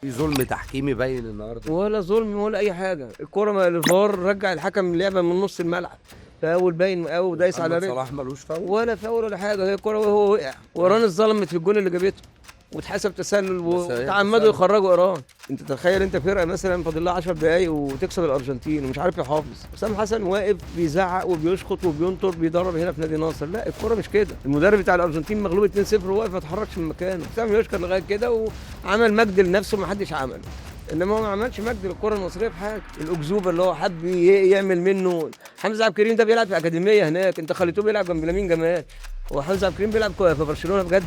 في ظلم تحكيمي باين النهارده. ولا ظلم ولا اي حاجه. الكورة ما الفار رجع الحكم اللعبة من نص الملعب، فاول باين قوي ودايس على محمد رجله. صلاح ملوش فاول ولا فاول ولا حاجه، هي الكورة وهو وقع، وايران اتظلمت في الجون اللي جابته واتحسب تسلل بس هي وتعمدوا تسلل. يخرجوا ايران. انت تخيل انت فرقه مثلا فاضل لها 10 دقائق وتكسب الارجنتين ومش عارف يحافظ. حسام حسن واقف بيزعق وبيشخط وبينطر، بيدرب هنا في نادي ناصر. لا الكورة مش كده. المدرب بتاع الارجنتين مغلوب 2-0 وواقف ما اتحركش من مكانه. حسام يشكر لغاية كده وعمل مجد لنفسه ما حدش عمله، انما هو ما عملش مجد للكرة المصرية في حاجة. الاكذوبه اللي هو حب يعمل منه حمزة عبد الكريم ده بيلعب في اكاديمية هناك، انت خليته بيلعب جنب لامين جمال. هو حمزة عبد الكريم بيلعب في برشلونة بجد؟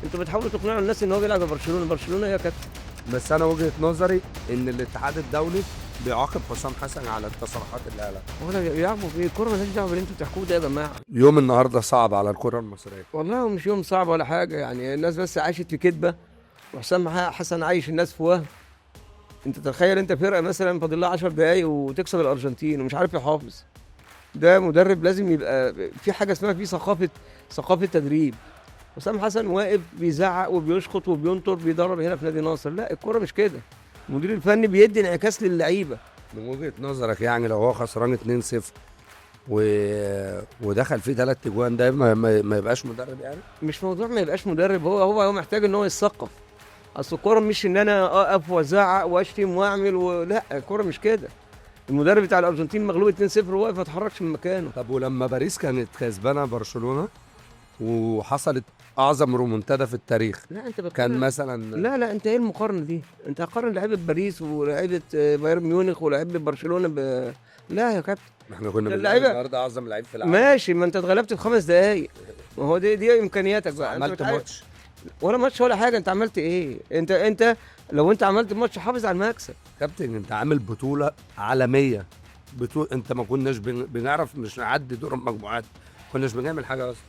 انتوا بتحاولوا تقنعوا الناس ان هو بيلعب في برشلونة. برشلونة يا كابتن. بس انا وجهة نظري ان الاتحاد الدولي بيعاقب حسام حسن على التصريحات اللي قالها. ولا بيلعبوا في الكورة مالهاش دعوه باللي انتوا بتحكوه ده يا جماعة. يوم النهارده صعب على الكرة المصرية. والله هو مش يوم صعب ولا حاجة، يعني الناس بس عاشت في كذبه، وحسام حسن عايش الناس في وهم. انت تخيل انت فرقه مثلا فاضل لها 10 دقائق وتكسب الارجنتين ومش عارف يحافظ. ده مدرب لازم يبقى في حاجة اسمها في ثقافة تدريب. حسام حسن واقف بيزعق وبيشخط وبينطر، بيدرب هنا في نادي ناصر. لا الكورة مش كده. المدير الفني بيدي انعكاس للعيبة. من وجهة نظرك يعني لو هو خسران 2-0 و... ودخل فيه 3 اجوان ده ما يبقاش مدرب يعني؟ مش موضوع ما يبقاش مدرب، هو محتاج ان هو يتثقف. اصل الكورة مش ان انا اقف وازعق واشتم واعمل لا الكورة مش كده. المدرب بتاع الارجنتين مغلوب 2-0 وواقف ما اتحركش من مكانه. طب ولما باريس كانت كسبانه برشلونة وحصلت اعظم رومونتادا في التاريخ، لا انت بتقارن. كان مثلا لا لا انت ايه المقارنة دي؟ انت هتقارن لعيبة باريس ولاعيبه بايرن ميونخ ولاعيبه برشلونة لا يا كابتن، احنا كنا بنلعب النهارده اعظم لعيب في العالم. ماشي، ما انت اتغلبت في 5 دقايق. ما هو دي امكانياتك بقى. انت عملت ماتش ولا ماتش ولا حاجة. انت عملت ايه؟ انت لو انت عملت ماتش حافظ على المكسب. كابتن، انت عامل بطوله عالمية، بطولة انت ما كناش بنعرف مش نعدي دور المجموعات، ما كناش بنعمل حاجة اصلا.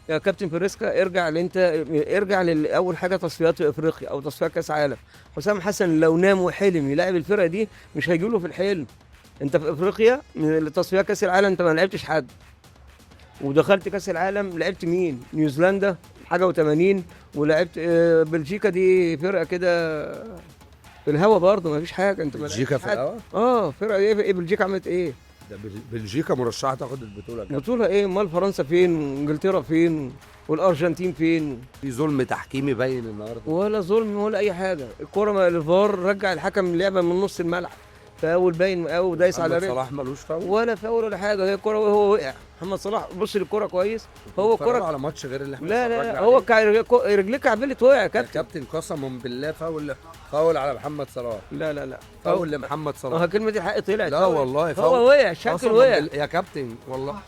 يا كابتن فريسكا ارجع ارجع لاول حاجة تصفيات في افريقيا او تصفيات كاس عالم. حسام حسن لو نام وحلم يلاعب الفرقة دي مش هيجي له في الحلم. انت في افريقيا من تصفيات كاس العالم انت ما لعبتش حد، ودخلت كاس العالم لعبت مين؟ نيوزيلندا حاجة و80، ولعبت بلجيكا دي فرقه كده في الهوا برضه ما فيش حاجة. انت ما بلجيكا في الهوا؟ فرقه ايه بلجيكا عملت ايه؟ ده بلجيكا مرشحة تاخد البطولة. بطوله ايه؟ امال فرنسا فين؟ وانجلترا فين؟ والارجنتين فين؟ في ظلم تحكيمي باين النهارده. ولا ظلم ولا اي حاجة. الكورة ما الفار رجع الحكم اللعبة من نص الملعب، فاول باين قوي ودايس على محمد رجله. صلاح ملوش فاول ولا فاول ولا حاجة، هي الكورة وهو وقع. محمد صلاح بص للكورة كويس، هو الكورة على ماتش غير اللي احنا لا لا هو رجليه كعبلت وقع يا كابتن. كابتن قسما بالله فاول على محمد صلاح. لا لا لا فاول لمحمد صلاح. كلمة الحق طلعت. لا والله فاول. هو وقع شكل وقع يا كابتن والله.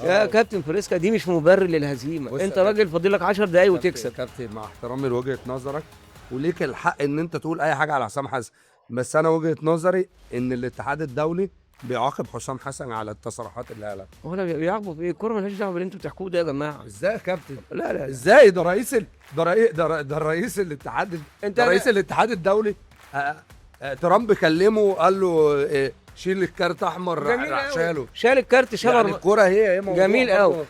يا كابتن فريسكا دي مش مبرر للهزيمه. انت راجل فاضل لك 10 دقايق وتكسب. كابتن مع احترامي لوجهه نظرك وليك الحق ان انت تقول اي حاجة على حسام حسن، بس انا وجهه نظري ان الاتحاد الدولي بيعاقب حسام حسن على التصريحات اللي قالها. ولا بيعاقبوا في ايه؟ الكورة مالهاش دعوه باللي انتوا بتحكوه ده يا جماعة. ازاي يا كابتن؟ لا لا ازاي؟ ده رئيس ده رئيس الاتحاد، انت ده رئيس الاتحاد الدولي. ترامب كلمة وقال له شيل الكارت احمر، راح شاله. شال الكارت، شال يعني الكورة هي ايه موضوع جميل قوي.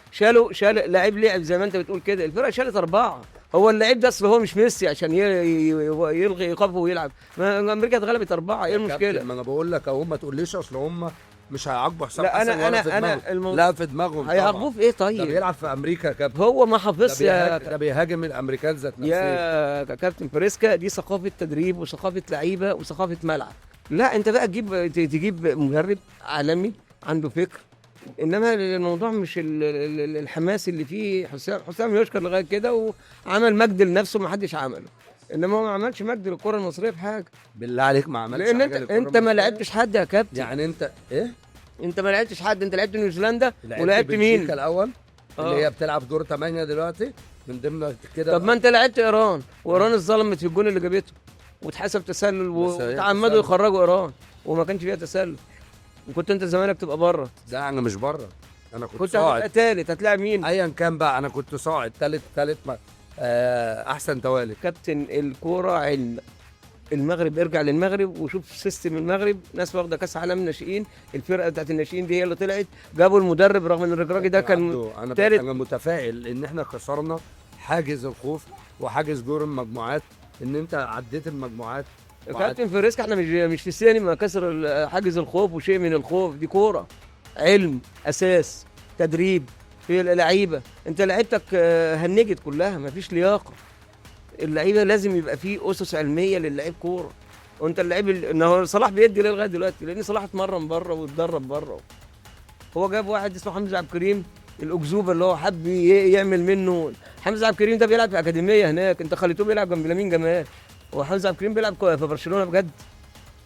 شال لعيب لعب زي ما انت بتقول كده، الفرقة شالت 4. هو اللعيب ده اصل هو مش ميسي عشان يلغي ايقافه ويلعب. ما امريكا اتغلبت 4، ايه المشكلة؟ ما انا بقول لك اهو، ما تقوليش اصل هم مش هيعاقبوا حسام لا حسن. انا انا لا في دماغهم هيعاقبوه في ايه؟ طيب ده بيلعب في امريكا يا كابتن، هو ما حافظش. ده بيهاجم الامريكان ذات نفسهم يا كابتن فريسكا. دي ثقافة تدريب وثقافة لعيبة وثقافة ملعب. لا انت بقى تجيب مدرب عالمي عنده فكر، انما الموضوع مش الحماس اللي فيه. حسام يشكر لغاية كده وعمل مجد لنفسه ما حدش عمله، انما هو ما عملش مجد للكرة المصرية في حاجة. بالله عليك ما عملش. لان انت ما لعبتش حد يا كابتن. يعني انت ايه؟ انت ما لعبتش حد. انت لعبت نيوزيلندا ولعبت مين الاول؟ اللي هي بتلعب دور 8 دلوقتي من ضمن كده. طب ما انت لعبت ايران، وايران اتظلمت في الجون اللي جابته واتحسب تسلل وتعمدوا يخرجوا ايران وما كانش فيها تسلل، وكنت انت زمانك تبقى بره. لا انا مش بره، انا كنت صاعد. كنت ثالث، هتلاعب مين؟ ايا كان بقى، انا كنت صاعد ثالث احسن توالد. كابتن الكورة علم. المغرب ارجع للمغرب وشوف system المغرب، ناس واخده كاس عالم ناشئين، الفرقة بتاعت الناشئين دي هي اللي طلعت، جابوا المدرب رغم ان الرجراجي ده كان ثالث. انا متفائل ان احنا كسرنا حاجز الخوف وحاجز دور المجموعات ان انت عديت المجموعات. كابتن فريسكا، احنا مش في السينما، كسر حاجز الخوف وشيء من الخوف. دي كورة، علم، اساس، تدريب، في لعيبة. انت لعيبتك هنجت كلها، مفيش لياقه. اللعيبة لازم يبقى فيه اسس علمية للعيب كورة. وانت اللعيب ان هو صلاح بيدي ليه لغاية دلوقتي؟ لان صلاح اتمرن بره واتدرب بره. هو جاب واحد اسمه حمزة عبد الكريم الاكذوبه اللي هو حب يعمل منه. حمزة عبد الكريم ده بيلعب في اكاديمية هناك، انت خليته بيلعب جنب لامين جمال. هو حمزة عبد الكريم بيلعب في برشلونة بجد؟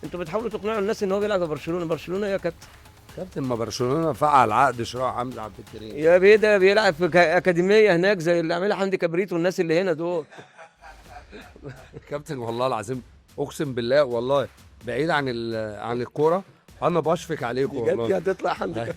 انتوا بتحاولوا تقنعوا الناس ان هو بيلعب في برشلونة. برشلونة يا كابتن؟ كابتن، ما برشلونة فعل عقد شراء حمزة عبد الكريم. يا بيه ده بيلعب في اكاديمية هناك زي اللي عاملها حمدي كبريت والناس اللي هنا دول. كابتن والله العظيم اقسم بالله، والله بعيد عن عن الكورة، انا بشفق عليكم والله. هتطلع حمدي.